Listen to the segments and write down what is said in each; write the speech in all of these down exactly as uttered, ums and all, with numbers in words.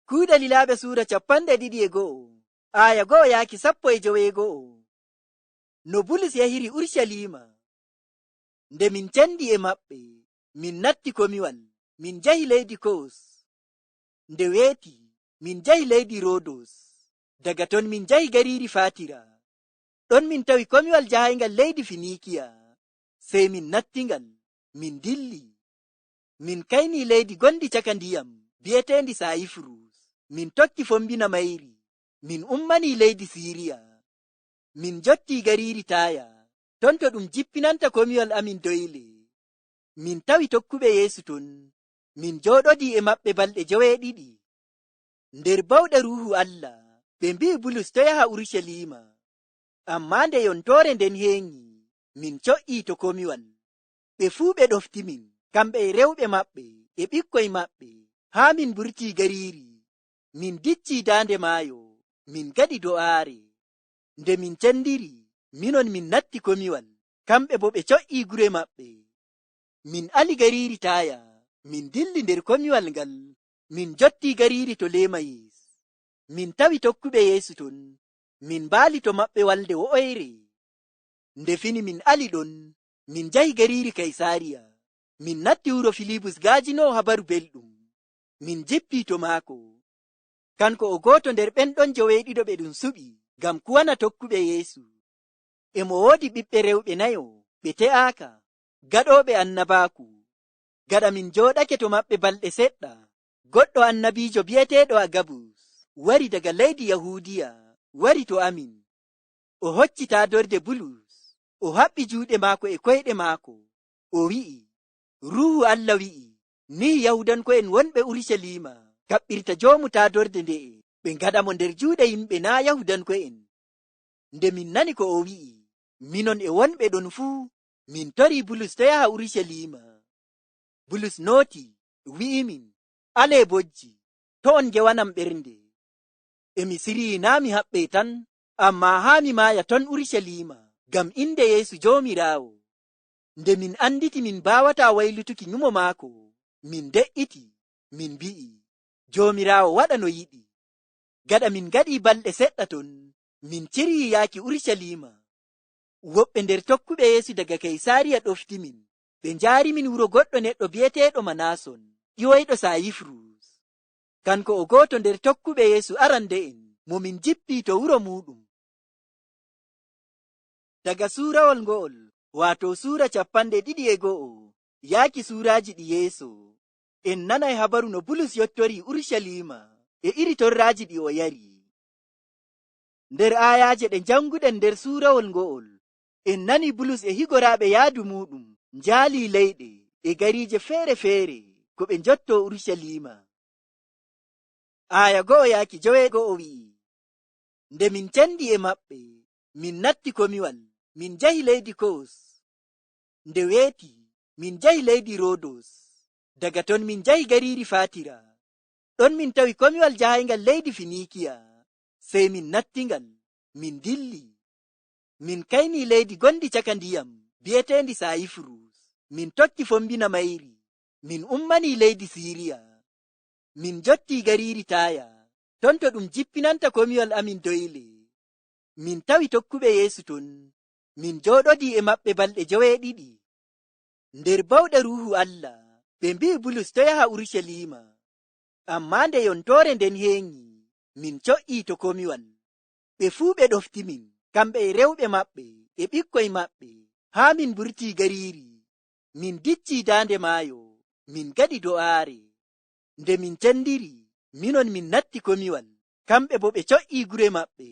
Kuuɗe Lilaaɓe suura cappanɗe ɗiɗi e go'o, aaya go'o yaaki sappo e joweego'o. No Bulus yahiri Urucaliima. Nde min cenndi e maɓɓe, min natti komiwal, min njahi leydi Kos. Nde weeti, min njahi leydi Rodos. Daga ton min njahi gariiri Fatira. Ɗon min tawi komiwal jahayngal leydi Finiikiya. Sey min natti ngal, min ndilli. Min kayni leydi gonndi caka ndiyam, bi'eteendi Sayifurus. Min tokki fombina mayri. Min ummani leydi Siiriya. Min njotti gariiri Taaya, ton to ɗum jippinanta komiwal amin doyle. Min tawi tokkuɓe Yeesu ton. Min njooɗodii e maɓɓe balɗe joweeɗiɗi. Nder bawɗe Ruuhu Allah, ɓe mbi'i Bulus to yaha Urucaliima. Ammaa nde yontoore nden heeŋi, min co'ii to komiwal. Ɓe fuu ɓe ɗofti min, kamɓe e rewɓe maɓɓe, e ɓikkoy maɓɓe, haa min mburtii gariiri. Min diccii daande maayo, min ngaɗi do'aare. Nde min cendiri, minon min natti komiwal, kamɓe boo ɓe co'ii gure maɓɓe. Min ali gariiri Taaya, min ndilli nder komiwal ngal, min njotti gariiri Tolemayis. Min tawi tokkuɓe Yeesu ton, min mbaali to maɓɓe walnde wo'oyre. Nde fini min ali ɗon, min njahi gariiri Kaysaariya. Min natti wuro Filibus gaajinoowo habaru belɗum. Min njippi to maako. Kanko o gooto nder ɓen ɗon joweeɗiɗo ɓe ɗum suɓi ngam kuwana tokkuɓe Yeesu. E mo woodi ɓiɓɓe rewɓe nayo ɓe te'aaka, gaɗooɓe annabaaku. Gaɗa min njooɗake to maɓɓe balɗe seɗɗa, goɗɗo annabiijo bi'eteeɗo Agabus wari daga leydi Yahuudiya, wari to amin. O hocci taadorde Bulus, o haɓɓi juuɗe maako e koyɗe maako, o wi'i, "Ruuhu Allah wi'i, nii Yahuudanko'en wonɓe Urucaliima kaɓɓirta joomu taadorde nde'e, ɓe ngaɗa mo nder juuɗe yimɓe naa' Yahuudanko'en." Nde min nani ko o wi'i, minon e wonɓe ɗon fuu, min torii Bulus to' yaha Urucaliima. Bulus nootii, wi'imin, "Alee bojji, to' on ngewanam ɓernde. E mi siryii naa' mi haɓɓee tan, ammaa haa mi maaya ton Urucaliima ngam innde Yeesu Joomiraawo." Nde min annditi min mbaawataa waylutuki nyumo maako, min nde'iti, min mbi'i, "Joomiraawo waɗa no yiɗi." Gaɗa min ngaɗii balɗe seɗɗa ton, min ciryii yaaki Urucaliima. Woɓɓe nder tokkuɓe Yeesu daga Kaysaariya ɗoftimin, ɓe njaarimin wuro goɗɗo neɗɗo bi'eteeɗo Manaason, ƴiwoyɗo Sayifurus. Kanko o gooto nder tokkuɓe Yeesu arande'en mo min njippi to wuro muuɗum. Daga suurawol ngo'ol, waato suura cappanɗe ɗiɗi e go'o, yaaki suuraaji ɗi yeeso, en nanay habaru no Bulus yottorii Urucaliima e iri torraaji ɗi o yari. Nder aayaaje ɗe njannguɗen nder suurawol ngo'ol, en nani Bulus e higoraaɓe yaadu muuɗum njaalii leyɗe e gariije feere-feere ko ɓe njottoo Urucaliima. Aaya go'o yaaki joweego'o wi'i, "Nde min cendi e maɓɓe, min natti komiwal, min njahi leydi Kos. Nde weeti, min njahi leydi Rodos. Daga ton min njahi gariiri Fatira. Ɗon min tawi komiwal jahayngal leydi Finiikiya. Sey min natti ngal, min ndilli. Min kayni leydi gonndi caka ndiyam, bi'eteendi Sayifurus. Min tokki fombina mayri. Min ummanii leydi Siiriya. Min njottii gariiri Taaya, ton to ɗum jippinanta komiwal amin doyle. Min tawi tokkuɓe Yeesu ton. Min njooɗodii e maɓɓe balɗe joweeɗiɗi." Nder bawɗe Ruuhu Allah, ɓe mbi'i Bulus to' yaha Urucaliima. Ammaa nde yontoore nden heeŋi, min co'ii to komiwal. Ɓe fuu ɓe ɗoftimin, kamɓe e rewɓe maɓɓe e ɓikkoy maɓɓe, haa min mburtii gariiri. Min diccii daande maayo, min ngaɗi do'aare. Nde min cendiri, minon min natti komiwal, kamɓe boo ɓe co'ii gure maɓɓe.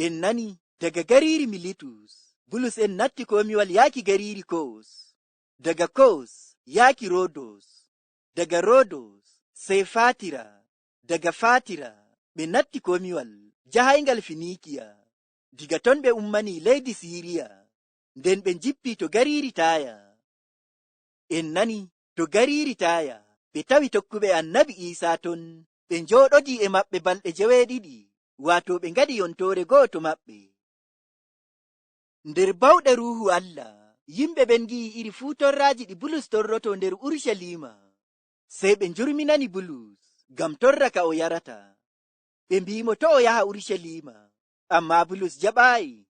En nani, daga gariiri Militus, Bulus en natti komiwal yaaki gariiri Kos. Daga Kos, yaaki Rodos. Daga Rodos, sey Fatira. Daga Fatira, ɓe natti komiwal jahayngal Finiikiya. Diga ton ɓe ummanii leydi Siiriya. Nden ɓe njippi to gariiri Taaya. En nani, to gariiri Taaya, ɓe tawi tokkuɓe Annabi Iisaa ton, ɓe njooɗodii e maɓɓe balɗe joweeɗiɗi, waato ɓe ngaɗi yontoore go'o to maɓɓe. Nder bawɗe Ruuhu Allah, yimɓe ɓen ngi'i iri fuu torraaji ɗi Bulus torrotoo nder Urucaliima. Sey ɓe njurminani Bulus, ngam torra ka o yarata. Ɓe mbi'i mo to o yaha Urusaliima, ammaa Bulus jaɓaayi.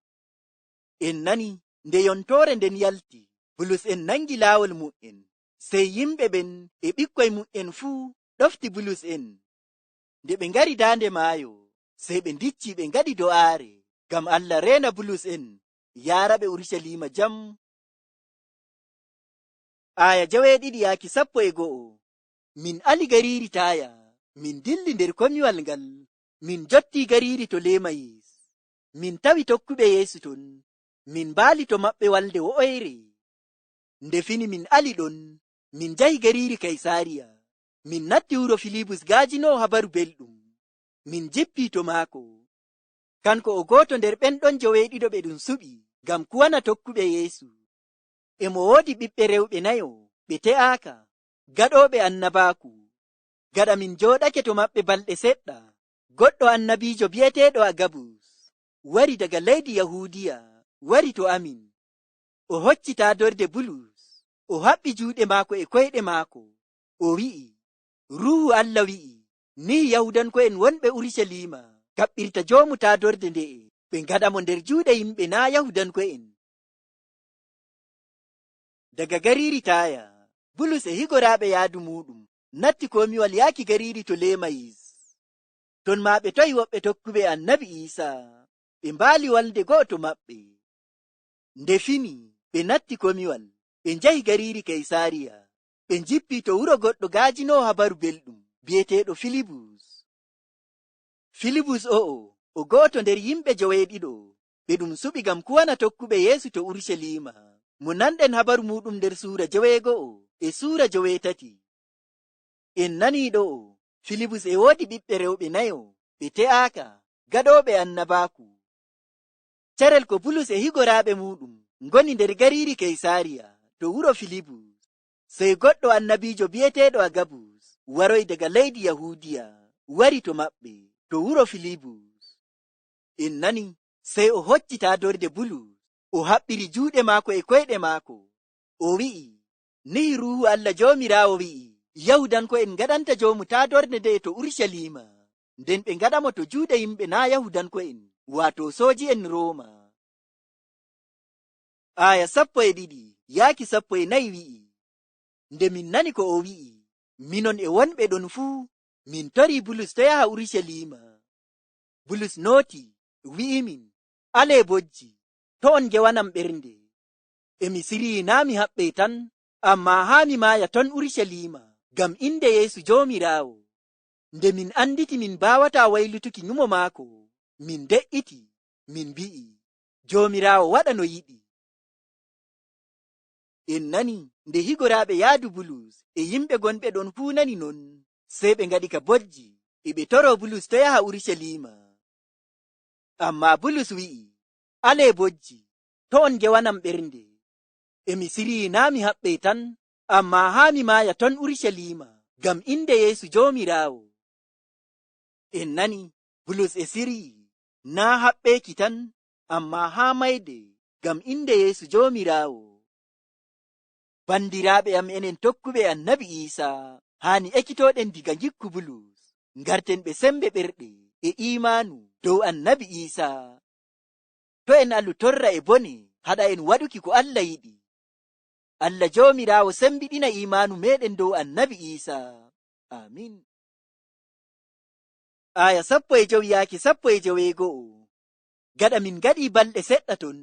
En nani nde yontoore nden yalti, Bulus en nangi laawol mu'en, sey yimɓe ɓen e ɓikkoy mu'en fuu ɗofti Bulus en. Nde ɓe ngari daande maayo, sey ɓe ndicci ɓe ngaɗi do'aare, ngam Allah reena Bulus en, yaara ɓe Urusaliima jam. Aaya joweeɗiɗi yaaki sappo e go'o. Min ali gariiri Taaya, min dilli nder komiwal ngal, min jotti gariiri Tolemayis. Min tawi tokkuɓe Yeesu ton, min mbaali to maɓɓe walnde wo'oyre. Nde fini min ali ɗon, min njahi gariiri Kaysaariya. Min natti wuro Filibus gaajinoowo habaru belɗum. Min njippi to maako. Kanko o gooto nder ɓen ɗon joweeɗiɗo ɓe ɗum suɓi ngam kuwana tokkuɓe Yeesu. E mo woodi ɓiɓɓe rewɓe nayo ɓe te'aaka, gaɗooɓe annabaaku. Gaɗa min njooɗake to maɓɓe balɗe seɗɗa, goɗɗo annabiijo bi'eteeɗo Agabus wari daga leydi Yahuudiya, wari to amin. O hocci taadorde Bulus, o haɓɓi juuɗe maako e koyɗe maako, o wi'i, "Ruuhu Allah wi'i, nii Yahuudanko'en wonɓe Urusaliima kaɓɓirta joomu taadorde nde'e, ɓe ngaɗa mo nder juuɗe yimɓe naa' Yahuudanko'en." Daga gariiri Taaya, Bulus e higoraaɓe yaadu muuɗum natti komiwal yaaki gariiri Tolemayis. Ton maa ɓe to'i woɓɓe tokkuɓe Annabi Iisaa, ɓe mbaali walnde go'o to maɓɓe. Nde fini, ɓe natti komiwal, ɓe njahi gariiri Kaysaariya, ɓe njippi to wuro goɗɗo gaajinoowo habaru belɗum, bi'eteeɗo Filibus. Filibus o'o, o go'oto nder yimɓe joweeɗiɗo, ɓe ɗum suɓi ngam kuwana tokkuɓe Yeesu to Urucaliima, mo nanɗen habaru muuɗum nder suura joweego'o e suura joweetati. En nanii ɗo'o, Filibus e woodi ɓiɓɓe rewɓe nayo, ɓe te'aaka, gaɗooɓe annabaaku. Carel ko Bulus e higoraaɓe muuɗum ngoni nder gariiri Kaysaariya, to wuro Filibus, sey goɗɗo annabiijo bi'eteeɗo Agabus waroyi daga leydi Yahuudiya, wari to maɓɓe, to wuro Filibus. En nani, sey o hocci taadorde Bulus, o haɓɓiri juuɗe maako e koyɗe maako. O wi'i, "Nihi Ruuhu Allah Joomiraawo wi'i, Yahuudanko'en ngaɗanta joomu taadorde nde'e to Urucaliima, nden ɓe ngaɗa mo to juuɗe yimɓe naa' Yahuudanko'en, waato sooji'en Rooma." Aaya sappo e ɗiɗi yaaki sappo e nayi wi'i, Nde min nani ko o wi'i, minon e wonɓe ɗon fuu, min torii Bulus to yaha Urucaliima. Bulus nootii, wi'imin, "Alee bojji, to' on ngewanam ɓernde. E mi siryii naa' mi haɓɓee tan, ammaa haa mi maaya ton Urucaliima, ngam innde Yeesu Joomiraawo." Nde min annditi min mbaawataa waylutuki nyumo maako, min nde'iti, min mbi'i, "Joomiraawo waɗa no yiɗi." En nani nde higoraaɓe yaadu Bulus e yimɓe gonɓe ɗon fuu nani non, sey ɓe ngaɗi ka bojji, e ɓe toroo Bulus to yaha Urucaliima. Ammaa Bulus wi'i, "Alee bojji, to' on ngewanam ɓernde. E mi siryii naa' mi haɓɓee tan, ammaa haa mi maaya ton Urucaliima, ngam innde Yeesu Joomiraawo." En nani, Bulus e siryii, naa' haɓɓeeki tan, ammaa haa mayde, ngam innde Yeesu Joomiraawo. Bandiraaɓe am, enen tokkuɓe Annabi Iisaa, haani ekitooɗen diga ngikku Bulus, ngarten ɓe sembe ɓerɗe e iimaanu dow Annabi Iisaa. To' en alu torra e bone haɗa en waɗuki ko Allah yiɗi. Allah Joomiraawo sembiɗina iimaanu meeɗen dow Annabi Iisaa. Aamin. Aaya sappo e jowi yaaki sappo e joweego'o. Gaɗa min ngaɗii balɗe seɗɗa ton,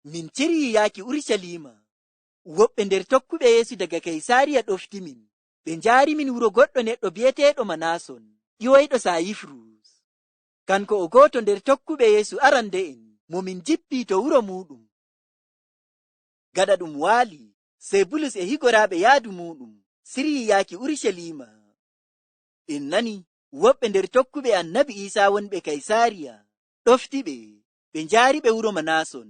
min ciryii yaaki Urucaliima. Woɓɓe nder tokkuɓe Yeesu daga Kaysaariya ɗoftimin, ɓe njaarimin wuro goɗɗo neɗɗo bi'eteeɗo Manaason, ƴiwoyɗo Sayifurus. Kanko o gooto nder tokkuɓe Yeesu arande'en mo min njippi to wuro muuɗum. Gaɗa ɗum waali, sey Bulus e higoraaɓe yaadu muuɗum siryii yaaki Urucaliima. En nani woɓɓe nder tokkuɓe Annabi Iisaa wonɓe Kaysaariya ɗoftiɓe, ɓe njaariɓe wuro Manaason,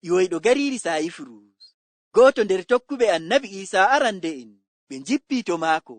ƴiwoyɗo gariiri Sayifurus. Gooto nder tokkuɓe Annabi Iisaa arande'en ɓe njippi to maako,